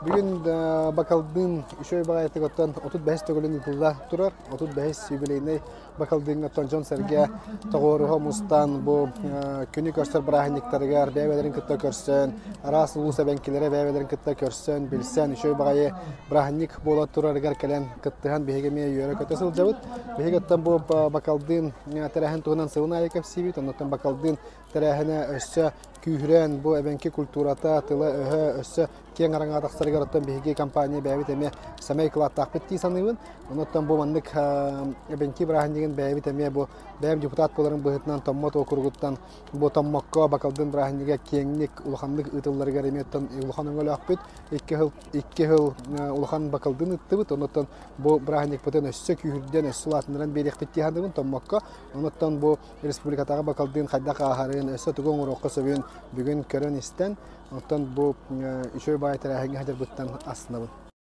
Бүгүн Бакалдыын үчүгэй баҕайытык оттон 35 төгүлүн ыытылла турар. 35 юбилейнай Бакалдыыҥҥа оттон дьон-сэргэ тоҕуоруһа мустан бу күнү көрсөр бырааһынньыктарыгар бэйэ-бэйэлэрин кытта көрсөн, араас улуус эбэҥкилэрэ бэйэ-бэйэлэрин кытта көрсөн, билсэн үчүгэй баҕайы бырааһынньык буола турарыгар кэлэн кыттыһан биһиги эмиэ үөрэ-көтө сылдьабыт. Биһиги оттон бу Бакалдыын тэрээһин туһунан сылын аайы кэпсиибит. Оннуттан Бакалдыын тэрээһинэ өссө күүһүрэн, бу эбэҥки культурата, тыла-өһө өссө киэҥ араҥаҕа тахсарыгар оттон биһиги компания бэйэбит эмиэ сэмэй кылааттаахпыт дии саныыбын. Онуттан бу маннык эбэҥки бырааһынньыгын бэйэбит эмиэ бу бэйэм депутат буоларым быһыытынан Томмот уокуругуттан бу Томмокко Бакалдын бырааһынньыга киэҥник улаханнык ыытылларыгар эмиэ оттон улахан өҥөлөөхпүт. 2 сыл улахан Бакалдын ыыттыбыт. Онуттан бу бырааһынньыкпытын өссө күүһүрдэн, өссө улаатыннаран биэриэхпит дии саныыбын Томмокко. Онуттан бу республикатааҕы Бакалдын хайдах ааһарын, өссө тугу оҥоруохха сөбүн бүгүн көрөн-истэн, оттон бу үчүгэй баай тэрээһиҥҥэ сылдьарбыттан астынабын.